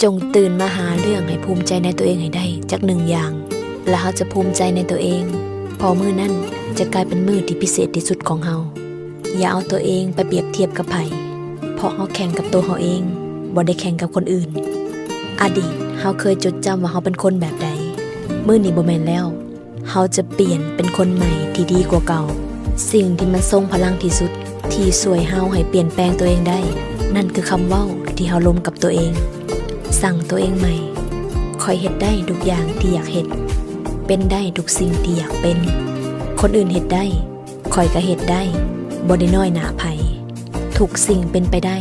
ຈົ່ງຕື່ນມາຫາເລື່ອງໃຫ້ພູມໃຈໃນຕົວເອງໃຫ້ໄດ້ຈັກໜຶ່ງຢ່າງ ແລະ ເຮົາຈະພູມໃຈໃນຕົວເອງ, ເພາະມື້ນັ້ນຈະກາຍເປັນມື້ທີ່ພິເສດທີ່ສຸດຂອງເຮົາ. ຢ່າເອົາຕົວເອງໄປປຽບທຽບກັບໃຜ, ເພາະເຮົາແຂ່ງກັບຕົວເຮົາເອງ, ບໍ່ໄດ້ແຂ່ງກັບຄົນອື່ນ. ອະດີດເຮົາເຄີຍຈົດຈຳວ່າເຮົາເປັນຄົນແບບໃດ, ມື້ນີ້ບໍ່ແມ່ນແລ້ວ. ເຮົາຈະປ່ຽນເປັນຄົນໃໝ່ທີ່ດີກວ່າເກົ່າ. ສິ່ງທີ່ມັນຊົງພະລັງທີ່ສຸດ ທີ່ຊ່ວຍເຮົາໃຫ້ປ່ຽນແປງຕົວເອງໄດ້ ນັ້ນຄືຄຳເວົ້າທີ່ເຮົາລົມກັບຕົວເອງ. ສັ່ງຕົວເອງໃໝ່, ຂ້ອຍເຮັດໄດ້ທຸກຢ່າງທີ່ຢາກເຮັດ, ເປັນໄດ້ທຸກສິ່ງທີ່ຢາກເປັນ. ຄົນອື່ນເຮັດໄດ້, ຂ້ອຍກໍເຮັດໄດ້, ບໍ່ໄດ້ນ້ອຍໜ້າໃຜ. ທຸກສິ່ງເປັນໄປໄດ້,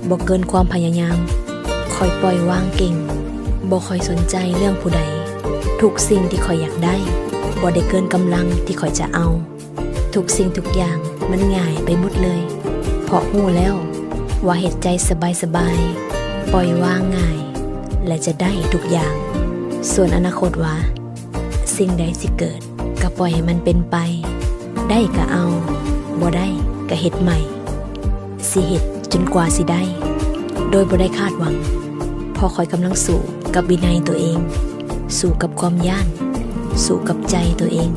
ບໍ່ເກີນຄວາມພະຍາຍາມ. ຂ້ອຍປ່ອຍວາງເກັ່ງ, ບໍ່ຄ່ອຍສົນໃຈເລື່ອງຜູ້ໃດ. ທຸກສິ່ງທີ່ຂ້ອຍຢາກໄດ້, ບໍ່ໄດ້ເກີນກຳລັງທີ່ຂ້ອຍຈະເອົາ. ທຸກສິ່ງທຸກຢ່າງມັນງ່າຍໄປໝົດເລີຍ, ເພາະຮູ້ແລ້ວວ່າເຮັດໃຈສະບາຍໆ, ປ່ອຍວາງງ່າຍ ແລະ ຈະໄດ້ທຸກຢ່າງ. ສ່ວນອະນາຄົດວ່າ ສິ່ງໃດຊິເກີດ ກໍປ່ອຍໃຫ້ມັນເປັນໄປ, ໄດ້ກໍເອົາ, ບໍ່ໄດ້ກໍເຮັດໃໝ່. ຊິເຮັດຈົນກວ່າຊິໄດ້ ໂດຍບໍ່ໄດ້ຄາດຫວັງ, ເພາະຂ້ອຍກຳລັງສູ້ກັບວິໄນຕົວເອງ, ສູ້ກັບຄວາມຢ້ານ, ສູ້ກັບໃຈຕົວເອງ.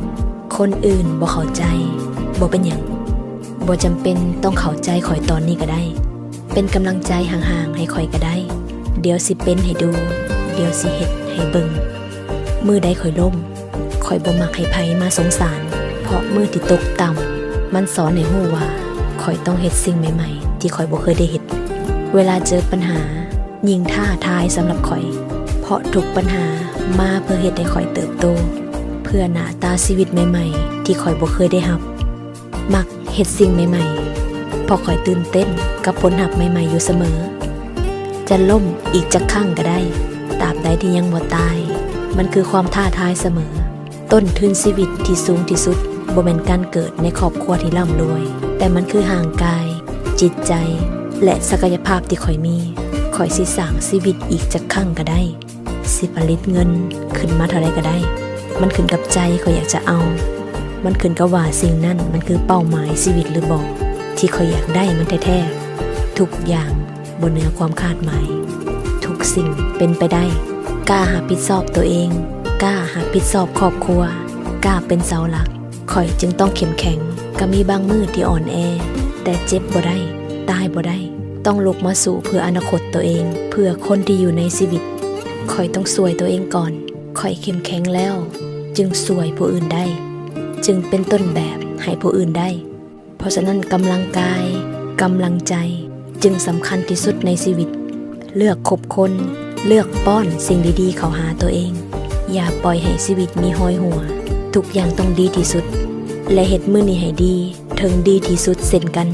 ຄົນອື່ນບໍ່ເຂົ້າໃຈ, ບໍ່ເປັນຫຍັງ, ບໍ່ຈຳເປັນຕ້ອງເຂົ້າໃຈຂ້ອຍຕອນນີ້ກໍໄດ້. ເປັນກຳລັງໃຈຫ່າງໆໃຫ້ຂ້ອຍກໍໄດ້. ດຽວຊິເປັນໃຫ້ດູ, ດຽວຊິເຮັດໃຫ້ເບິ່ງ. ມື້ໃດຂ້ອຍລົ້ມ, ຂ້ອຍບໍ່ມັກໃຫ້ໃຜມາສົງສານ, ເພາະມື້ທີ່ຕົກຕ່ຳ ມັນສອນໃຫ້ຮູ້ວ່າຂ້ອຍຕ້ອງເຮັດສິ່ງໃໝ່ໆທີ່ຂ້ອຍບໍ່ເຄີຍໄດ້ເຮັດ. ເວລາເຈີປັນຫາ ຍິ່ງທ້າທາຍສຳລັບຂ້ອຍ, ເພາະທຸກບັນຫາມາເພື່ອເຮັດໃຫ້ຂ້ອຍເຕີບໂຕ, ເພື່ອໜ້າຕາຊີວິດໃໝ່ໆທີ່ຂ້ອຍບໍ່ເຄີຍໄດ້ຮັບ. ມັກເຮັດສິ່ງໃໝ່ໆ, ເພາະຂ້ອຍຕື່ນເຕັ້ນກັບຜົນຮັບໃໝ່ໆຢູ່ສະເໝີ. ຈະລົ້ມອີກຈັກຄັ້ງກໍໄດ້, ຕາບໃດທີ່ຍັງບໍ່ຕາຍ, ມັນຄືຄວາມທ້າທາຍສະເໝີ. ຕົ້ນທຶນຊີວິດທີ່ສູງທີ່ສຸດ ບໍ່ແມ່ນການເກີດໃນຄອບຄົວທີ່ລ່ຳລວຍ, ແຕ່ມັນຄືຮ່າງກາຍ, ຈິດໃຈ ແລະ ສັກກະຍະພາບທີ່ຂ້ອຍມີ. ຂ້ອຍຊິສ້າງຊີວິດອີກຈັກຄັ້ງກໍໄດ້, ຊິຜະລິດເງິນຂຶ້ນມາເທົ່າໃດກໍໄດ້. ມັນຂຶ້ນກັບໃຈຂ້ອຍຢາກຈະເອົາ. ມັນຂຶ້ນກັບວ່າສິ່ງນັ້ນມັນຄືເປົ້າໝາຍຊີວິດຫຼືບໍ່, ທີ່ຂ້ອຍຢາກໄດ້ມັນແທ້ໆ. ທຸກຢ່າງ ບໍ່ເໜືອຄວາມຄາດໝາຍ. ທຸກສິ່ງເປັນໄປໄດ້. ກ້າຮັບຜິດຊອບຕົວເອງ, ກ້າຮັບຜິດຊອບຄອບຄົວ, ກ້າເປັນເສົາຫຼັກ. ຂ້ອຍຈຶ່ງຕ້ອງເຂັ້ມແຂງ. ກໍມີບາງມື້ທີ່ອ່ອນແອ, ແຕ່ເຈັບບໍ່ໄດ້, ຕາຍບໍ່ໄດ້. ຕ້ອງລຸກມາສູ້ເພື່ອອະນາຄົດຕົວເອງ, ເພື່ອຄົນທີ່ຢູ່ໃນຊີວິດ. ຂ້ອຍຕ້ອງຊ່ວຍຕົວເອງກ່ອນ. ຂ້ອຍເຂັ້ມແຂງແລ້ວ, ຈຶ່ງຊ່ວຍຜູ້ອື່ນໄດ້, ຈຶ່ງເປັນຕົ້ນແບບໃຫ້ຜູ້ອື່ນໄດ້. ເພາະສະນັ້ນ ກຳລັງກາຍ, ກຳລັງໃຈ ຈຶ່ງສຳຄັນທີ່ສຸດໃນຊີວິດ. ເລືອກຄົບຄົນ, ເລືອກປ້ອນສິ່ງດີໆເຂົ້າຫາຕົວເອງ. ຢ່າປ່ອຍໃຫ້ຊີວິດມີຮອຍຮົ່ວ. ທຸກຢ່າງຕ້ອງດີທີ່ສຸດ ແລະ ເຮັດມື້ນີ້ໃຫ້ດີ, ເຖິງດີທີ່ສຸດເຊັ່ນກັນ.